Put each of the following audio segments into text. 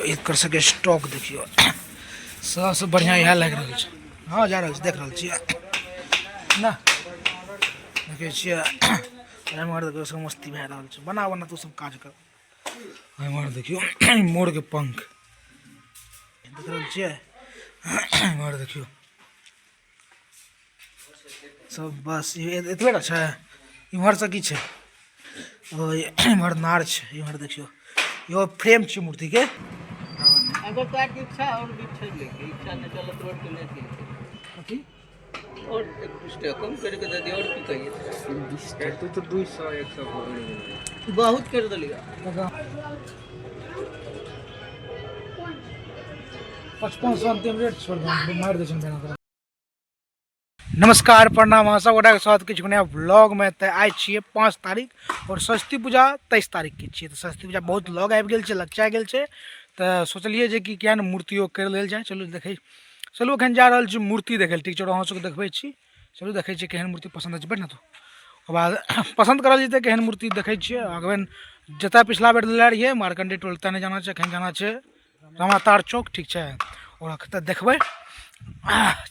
एकर सबके स्टॉक देखियौ सबसँ बढ़िआँ इएह लागि रहल छै। हँ, जा रहल छी, देख रहल छियै ना, देखै छियै। एम्हर देखियौ, सब मस्ती भए रहल छै। बना बना तू सब काज कर। एम्हर देखियौ, मोरके पंख देख रहल छियै। एम्हर देखियौ सब। बस एतबे टा छै। इम्हरसँ की छै? ओ इम्हर नार छै। इम्हर देखियौ, इहो फ्रेम छै मूर्तिके। अगर तोहर इच्छा और भी छै लेके इच्छा नहि चलत रोड के लेके कथी और एक 20 टका कम करके दे दियो, और की कहिए? 20 टका तू तो 200 100 भऽ। बहुत कर देलियो। 5500 अंतिम रेट, छोड़ दो, मारि दै छै तोरा। नमस्कार, प्रणाम, अहाँ सब गोटाके स्वागत किछु नया व्लॉगमे। तऽ आइ छियै 5 तारीख आओर सरस्वती पूजा 23 तारीखके छियै। तऽ सरस्वती पूजा बहुत लग आबि गेल छै, लगचा गेल छै। तऽ सोचलियै जे कि किया ने मूर्तियो करि लेल जाय। चलू देखै चलू, एखन जा रहल छी मूर्ति देखै लए, ठीक छै? अहाँ सबके देखबै छी। चलू देखै छियै केहन मूर्ति पसन्द होइ छै। बैठ ने तू। ओकर बाद पसन्द करल जेतै केहन मूर्ति, देखै छियै। अगबेन जतऽ पिछला बेर लेले रहियै मार्कंडे टोल तऽ नहि जाना छै, एखन जाना छै रमातार चौक, ठीक छै? और तऽ देखबै।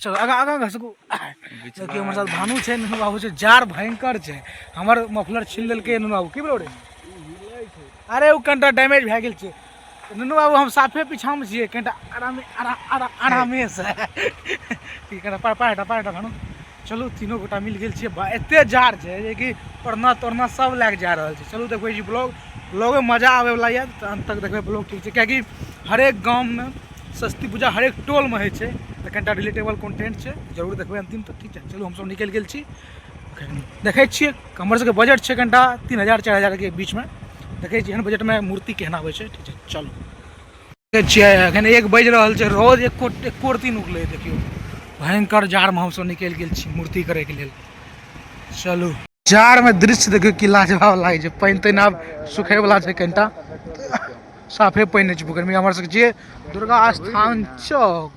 चलो आगाँ आगाँ घसकू। देखियौ, हमर साथ भानू छै, नुनू बाबू छै। जाड़ भयंकर छै, हमर मफलर छीन लेलकै नुनू बाबू। की भेलो रे? अरे ओ कनिटा डैमेज भए गेल छै। नुनू बाबू, हम साफे पीछामे छियै, कनिटा आरामे आराम आरामेसँ कनिटा पार पार हटा, पार हटा भानू। चलू, तीनों गोटा मिल गेल छियै। एते जाड़ छै जेकि ओढ़ना तोड़ना सब लए कऽ जा रहल छै। चलू देखबै छी ब्लॉग। ब्लॉगमे मजा आबैवला यऽ, तऽ अन्त तक देखबै ब्लॉग, ठीक छै? किएकि हरेक गाममे सरस्वती पूजा हरेक टोलमे होइ छै, तऽ कनिटा रिलेटेबल कॉन्टेंट छै, जरूर देखबै अन्तिम तक, ठीक छै? चलू, हमसब निकलि गेल छी। देखै छियै, हमर सबके बजट छै कनिटा 3000 4000के बीचमे। देखै छियै एहन बजटमे मूर्ति केहन आबै छै, ठीक छै? चलू देखै छियै। एखन 1 बाजि रहल छै, रोज एको एको रत्ती नहि उगलै। देखियौ, भयंकर जाड़मे हमसब निकलि गेल छी मूर्ति करैके लेल। चलू, जाड़मे दृश्य देखियौ की लाजवाब लागै छै। पानि तानि आब सुखैवला छै, कनिटा साफे पानि नहि छै पोखरिमे। हमर सबके छियै दुर्गा स्थान चौक,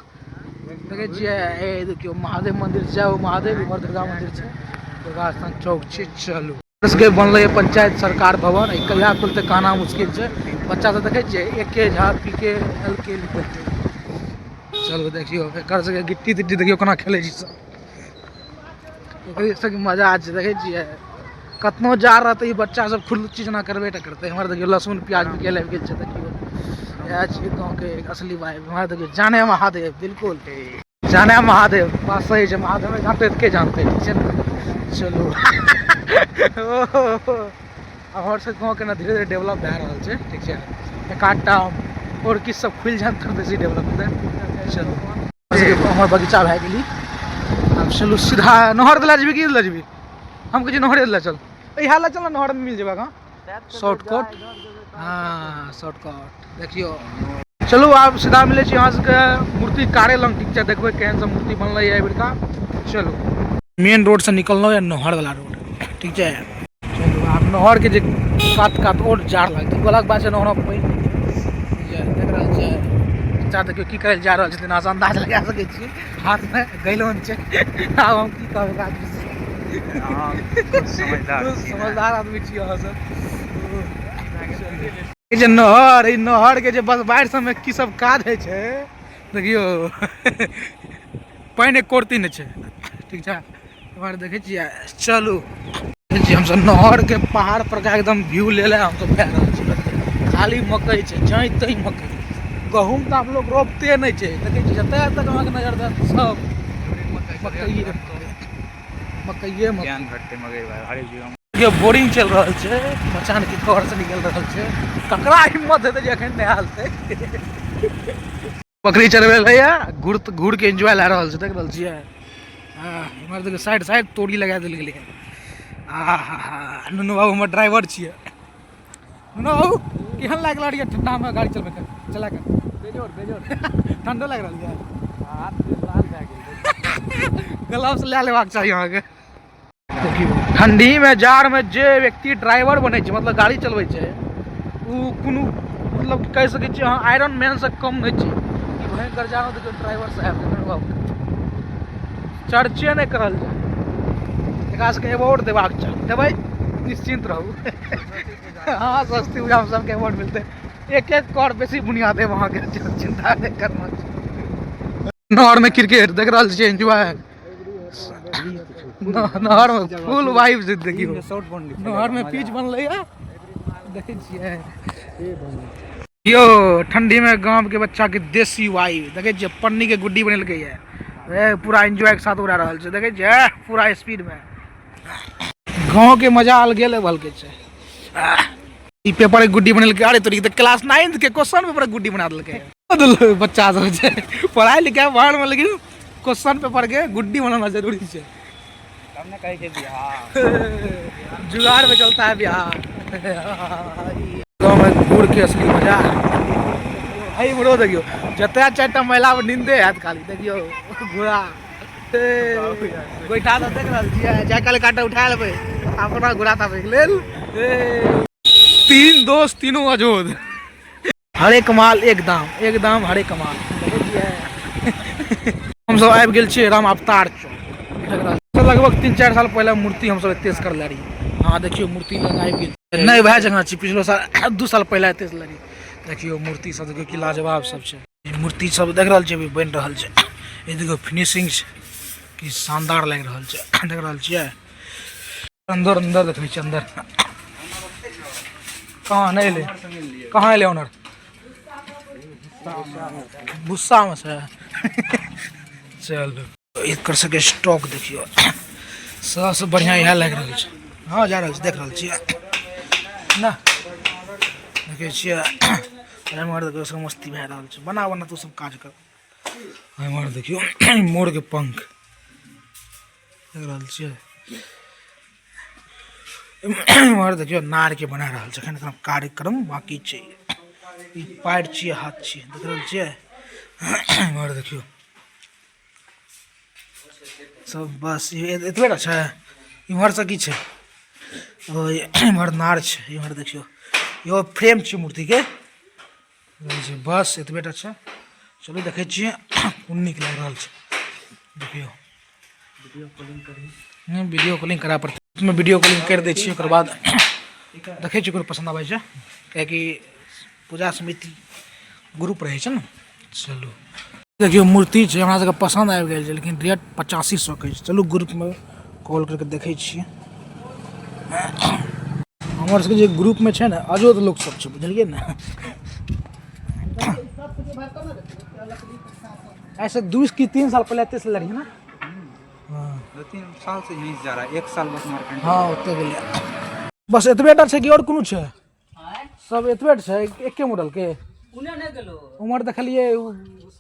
देखै छियै। ए देखियौ, महादेव मन्दिर छै, ओ महादेव। इम्हर दुर्गा मन्दिर छै, दुर्गा स्थान चौक छै। चलू, सबके बनलै पंचायत सरकार भवन। ई कहिया खुलतै, कहना मुश्किल छै। बच्चा सब देखै छियै, ए के झा पी के एल के लिखल छै। चलू देखियौ, एकर सबके गिट्टी तिट्टी देखियौ कोना खेलै छै सब। एकरे सबके मजा छै, देखै छियै। कतनो जा रहतै, ई बच्चा सब खुरलुच्ची जेना करबे टा करतै। हमर देखियौ, लहसुन प्याज बिकै लए आबि गेल छै। देखियौ, इएह छियै गाँवके असली वाइब। हमरा देखियौ, जाने महादेव, बिल्कुल जाने महादेव। बात सही छै, महादेव जानते तऽ के जानते, ठीक छै ने? चलू, हमर सब गाँवके ने धीरे धीरे डेवलप भए रहल छै, ठीक छै? एक आधटा आओर किछु सब खुलि जायत तऽ बेसी डेवलप हेतै। चलू, हमर बगीचा भए गेली। आब चलू सीधा नहर दिला जेबी की दिला जेबी? हम कहै छी नहरे दिला चल। इएह लए चल ने, नहरमे मिल जेबै। आगाँ शॉर्टकट, हाँ शॉर्टकट। देखियौ, चलू आब सीधा मिलै छी अहाँ सबके मूर्तिकारे लग, ठीक छै? देखबै केहन सब मूर्ति बनलै एहि बेरका। चलू, मेन रोडसँ निकललहुँ या नहरवला रोड, ठीक छै? चलू, आब नहरके जे कात कात आओर जाड़ लगतै गोलाके बाद छै। नहरमे पानि नहि छै, देख रहल छियै। बच्चा देखियौ की करै जा रहल छथिन, अहाँ अन्दाज लगा सकै छी। हाथमे गैलोन छै। आब हम की कहबै आदमी, समझदार आदमी छी अहाँ सब। ई जे नहर, ई नहर के जे बस बाढ़ि सबमे की सब काज होइ छै देखियौ। पानि एको रत्ती नहि छै, ठीक छै? एम्हर देखै छियै। चलू, देखै छियै, हमसब नहर के पहाड़ पर का एकदम व्यू ले ले हमसब भए रहल छी। खाली मकई छै, जैं तैं मकई। गहूम तऽ आब लोग रोपते नहि छै। देखै छियै, जतऽ तक अहाँके नजर जायत सब मकइए मकइए मकई। ज्ञान घटते मगर भाई हरेक जगह देखियौ, बोरिंग चलि रहल छै, मचान के घर से निकलि रहल छै। ककरा हिम्मत हेतै जे एखन नहा लेतै? बकरी चरबै लए घूर घूर के एंजॉय लए रहल छै, देख रहल छियै। इम्हर देखियौ, साइड साइड तोरी लगा देल गेलै। आ हा हा, नुनू बाबू हमर ड्राइवर छियै। नुनू बाबू, केहन लागि रहल यऽ ठंडामे गाड़ी चलबै के चला के? बेजोड़ बेजोड़। ठंडो लागि रहल यऽ? हाथ लाल भए गेल। ग्लव्स लए लेबाक चाही अहाँके। देखियौ, ठंडीमे जाड़मे जे व्यक्ति ड्राइवर बनै छै, मतलब गाड़ी चलबै छै, ओ कोनो मतलब कहि सकै छियै अहाँ आयरन मैनसँ कम नहि छै। ई भयंकर जाड़मे देखियौ ड्राइवर साहेब नुनू बाबू, चर्चे नहि करल जाय। एकरा सबके अवार्ड देबाक चाही। देबै, निश्चिन्त रहू। हाँ, सरस्वती पूजामे सबके अवार्ड मिलतै। एक एक कर बेसी बुनियाद देब अहाँके, चिंता नहि करना छै। नहर में क्रिकेट देख रहल छियै, एंजॉय नहर में फुल वाइब छै। देखियौ नहर में पिच बनलै है, देखै छियै यौ। ठंडी में गांव के बच्चा के देसी वाइब देखै छियै। पन्नी के गुड्डी बनेलकै है, ए पूरा एंजॉय के साथ उड़ा रहल छै। देखै छियै पूरा स्पीड में। गांव के मजा अलगे लेवल के छै। ई पेपर के गुड्डी बनेलकै। अरे तोरी, तऽ क्लास नाइन्थ के क्वेश्चन पेपर के गुड्डी बना देलकै। बच्चा सब छै पढ़ाइ लिखाइ बाहर में, लेकिन क्वेश्चन पेपर के गुड्डी बनाना जरूरी छै। तब ने कहै छै बिहार। जुगाड़ में चलता है बिहार। गाँव में घूर के असली मजा है इम्हरो। देखियौ, जतऽ चारि टा महिला पर निंदे हैत खाली। देखियौ घोड़ा गोइठा तऽ देख रहल छियै। जाय काल काटा उठा लेबै अपना घोड़ा तापैके लेल। तीन दोस्त तीनों अजोध, हरेक माल एक दाम, एक दाम हरेक माल। हमसब आबि गेल छियै राम अवतार चौक। लगभग 3-4 साल पहिले मूर्ति हमसब एतेस करले रहियै। हाँ देखियौ, मूर्ति लग आबि गेल। नहि, वएह जगह छी। पिछलो साल, 2 साल पहिले एतेस लगी। देखियौ मूर्ति सब, देखियौ की लाजवाब सब छै। ई मूर्ति सब देख रहल छियै, अभी बनि रहल छै। ई देखियौ फिनिशिंग छै, की शानदार लागि रहल छै। देख रहल छियै अंदर, अंदर देखै छियै अंदर। कहाँ नहि एलै? कहाँ एलै ऑनर? गुस्सामे छै। चलू, एकर सबके स्टॉक देखियौ, सबसँ बढ़िआँ इएह लागि रहल छै। हँ, जा रहल छी, देख रहल छियै ना, देखै छियै। एम्हर देखियौ, सब मस्ती भए रहल छै। बना बना, तू सब काज कर। एम्हर देखियौ मोरके पंख, देख रहल छियै। एम्हर देखियौ नारके बना रहल छै, एखन एखन कार्यक्रम बाकी छै। ई पैर छियै, हाथ छियै, देख रहल छियै। एम्हर देखियौ सब, बस एतबे टा छै। इम्हरसँ की छै? ओ इम्हर नार छै। इम्हर देखियौ, इहो फ्रेम छै मूर्तिके छै। बस एतबे टा छै। चलू देखै छियै कोन नीक लागि रहल छै। देखियौ, वीडियो कॉलिंग करऽ पड़तै। वीडियो कॉलिंग करि दै छियै, ओकर बाद देखै छियै कोइ पसन्द आबै छै, किएकि पूजा समिति ग्रुप रहै छै ने। चलू देखियौ, मूर्ति छै, हमरा सबके पसन्द आबि गेल छै, लेकिन रेट 8500 कहै छै। चलू ग्रुपमे कॉल करके देखै छियै। हमर सबके जे ग्रुपमे छै ने, अजोध लोक सब छै, बुझलियै ने। ऐसे 2 कि 3 साल पहले एते से लड़िए ना। 2-3 साल से यहीं से जा रहा है, एक साल बस मार्केट। हँ, ओते गेलै। बस एतबे टा छै कि आओर कोनो छै? सब एतबे टा छै, एके मॉडल के। उने नहि गेलो। उमर देखलियै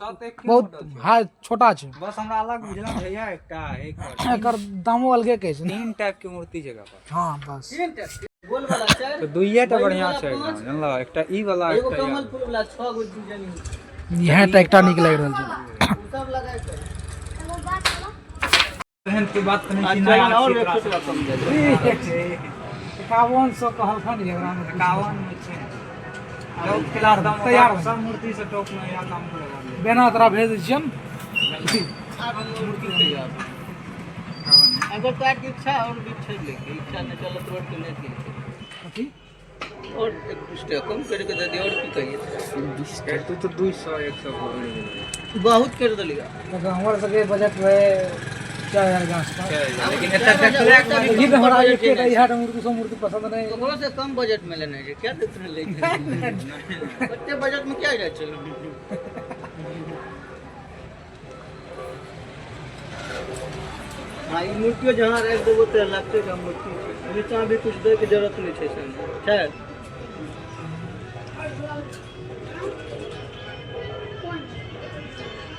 सब एक बहुत हाई छोटा छै। बस हमरा अलग बुझल भैया, एकटा एक और। एकर दामो अलगे कहै छै ने। तीन टाइप के मूर्ति जगह पर। हँ बस। तीन टा गोल वाला चारि। तो दुइये टा बढ़िया छै एकदम, जानलो? एकटा ई वाला, एगो एकटा ई कमल वाला। फूल वाला, छह गो डिजाइन। इएह टा एकटा नीक लागि रहल छै। ओ सब लगाय के। एहन के बात तऽ नहि। चल और एक सौ कम दे दे। 5100 कहलखन, 51 में छै। टॉप क्लास दाम। तैयार। सब मूर्ति से टॉप में या दाम लगा ले। बेना तोरा भेज दै छियनि। मूर्ति तैयार। अगर तोरा इच्छा और भी छै लेके, इच्छा नहि चल तोड़ के नहीं के। कथी? और एक 20 टका कम करके दे दे, और की कहिए? तू तो 200 100 भऽ बहुत कर देलियै। देखो, हमर सबके बजट रहे 4000 के आसपास। लेकिन एतऽ देखले के बाद लेकिन हमरा एकेटा इएह टा मूर्ति, सब मूर्ति पसन्द नहि। ओकरो से कम बजट में लेने छै, क्या देते ले? ओते बजट में क्या जाइ छै? हाँ, ई मूर्तियो जहाँ राखि देबो तऽ लगतै कि मूर्ति छै। नीचाँ भी कुछ दै के जरूरत नहि छै, संगे छै।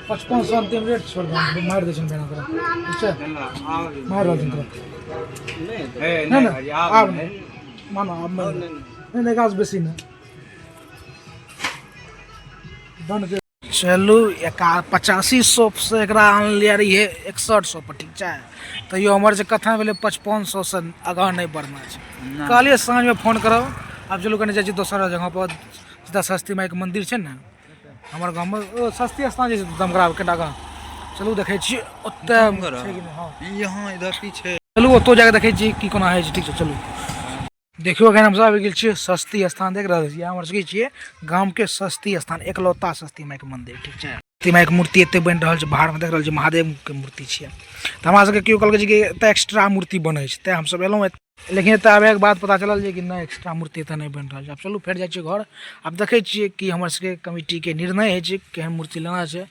5500 अंतिम रेट छोड़ दे, मारि दै छनि बेना तोरा, ठीक छै? मारि रहल छनि तोरा। नहि। ए नहि। नहि। नहि। भाई, आब आब नहि। नहि। मानो आब नहि। नहि नहि, एकरासँ बेसी नहि। डन के चलू। एका 8500 से एकरा आनलियै रहियै 6100 पर, ठीक छै? तैयो हमर जे कथा भेलै, 5500 से आगाँ नहि बढ़ना छै। कहलियै साँझमे फोन करब। आब चलू कनि जाइ छी दोसर जगह पर, जतऽ सस्ती माइके मन्दिर छै ने हमर गाममे, ओ सस्ती स्थान जे छै दमगरा कनिटा आगाँ। चलू देखै छियै ओतऽ छै कि नहि। हँ। यहाँ इधर पीछे। चलू, ओतौ जाके देखै छियै की कोना होइ छै। ठीक छै, चलू। देखियौ एखन हमसब आबि गेल छियै सस्ती स्थान देख रहल छियै हमर सबके छियै गामके सस्ती स्थान एकलौता सस्ती माइके मंदिर ठीक छै। सस्ती माइके मूर्ति एते बनि रहल छै बाहरमे देख रहल छियै महादेवके मूर्ति छियै। तऽ हमरा सबके केओ कहलकै जे कि एतऽ एक्स्ट्रा मूर्ति बनै छै तेँ हमसब एलहुँ। लेकिन एतऽ आबैके बाद पता चलल जे कि नहि एक्स्ट्रा मूर्ति एतऽ नहि बनि रहल छै। आब चलू फेर जाइ छियै घर, आब देखै छियै कि हमर सबके कमिटीके निर्णय होइ छै केहन मूर्ति लेना छै।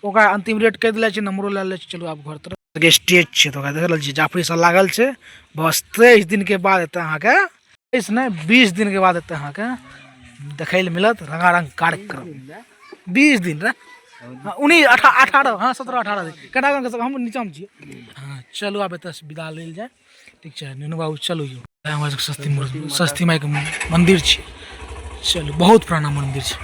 ओकरा अंतिम रेट कहि देले छै, नंबरो लए ले छै। चलू आब घर तरफ स्टेज छै तऽ ओकरा देख रहल छियै जाफरी सब लागल छै। बस 23 दिन के बाद एतऽ अहाँके 23 नहि 20 दिन के बाद एतऽ अहाँके देखै लए मिलत रंगारंग कार्यक्रम। 20 दिन रे 19 18 हाँ 17 18 दिन केना कऽ हम नीचाँमे छियै। हाँ चलू आब एतऽसँ विदा लेल जाय ठीक छै। नुनू बाबू चलू यौ हमरा सबके सस्ती मूर्ति सस्ती माइके मंदिर छै। चलू बहुत पुराना मंदिर छै।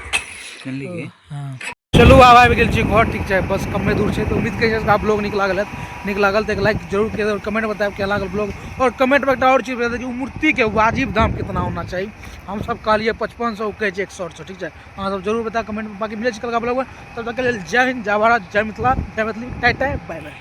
हाँ चलू आब आबि गेल छी घर ठीक छै। बस कमे दूर छै। तऽ उम्मीद करै छी आप ब्लॉग नीक लागल हैत। नीक लागल तऽ एक लाइक जरूर करि देब, कमेंट बतायब केना लागल ब्लॉग। और कमेंट में एकटा और चीज बता कि ओ मूर्ति के वाजिब दाम कितना होना चाहिए। हम सब कहलिए 5500, ओ कहै छै 100 ठीक छै। अहाँ सब जरूर बतायब कमेंट में। बाकी मिलै छै कल का ब्लॉग में, तब तक के लेल जय हिंद, जय भारत, जय मिथिला, जय मैथिली। टाटा बाय बाय।